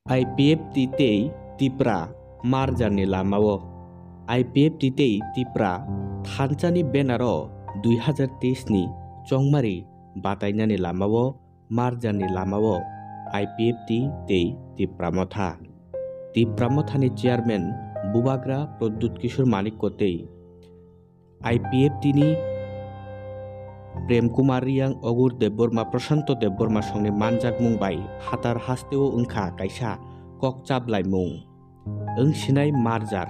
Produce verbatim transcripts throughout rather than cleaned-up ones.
I P F T tei Tipra merger ni lamao. I P F T tei Tipra thansa ni banner o dui hazar teis ni chongmari batainani lamao merger ni lamao I P F T tei Tipra Motha. Tipra Motha ni chairman Bubagra Pradyut Kishore Manikya tei I P F T ni Prem Kumar Reang, Ogur Debbarma, Prashanto Debbarma songni manjakmung bai phatar hasteo wngkha kaisa kok chaplaimung. Wng sinai merger.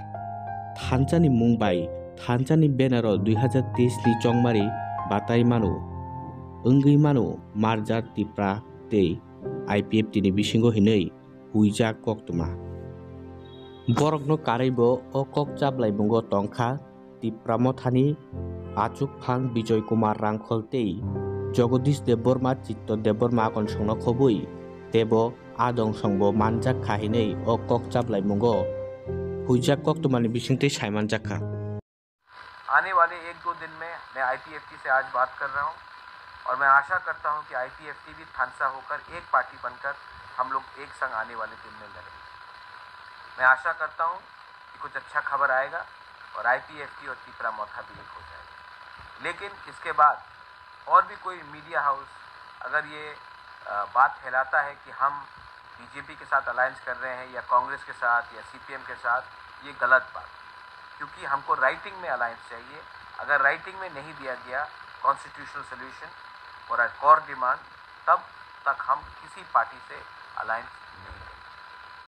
Thansa ni mung bai thansa ni banner o dui hazar teis ni chongmari batai mano. Wngwi mano merger Tipra tei I P F T ni bisingo hinwi huijak koktwma. Borokno karwibo o kok chaplaimungo tongkha Tipra Mothani achukphang Bijoy Kumar Rangkhol tei Jagadish Debbarma, Chitto Debbarma konsongno khobwi teibo adong songbo manjak kha hinwi o kok chaplaimungo huijak koktwmani bisingtwi saimanjak kha. आने वाले एक दो दिन में मैं आईपीएफटी से आज बात कर रहा हूँ और मैं आशा करता हूँ कि आईपीएफटी भी थानसा होकर एक पार्टी बनकर हम लोग एक संग आने वाले दिन में लड़ेंगे। मैं आशा करता हूँ कि कुछ अच्छा खबर आएगा और आईपीएफटी और तिपरा मोथा भी एक हो जाएगा। लेकिन इसके बाद और भी कोई मीडिया हाउस अगर ये, अ, बात फैलाता है कि हम बीजेपी के साथ अलायंस कर रहे हैं या कांग्रेस के साथ या सीपीएम के साथ, ये गलत बात है। क्योंकि हमको राइटिंग में अलायंस चाहिए। अगर राइटिंग में नहीं दिया गया कॉन्स्टिट्यूशनल सॉल्यूशन और कॉर डिमांड, तब तक हम किसी पार्टी से अलायंस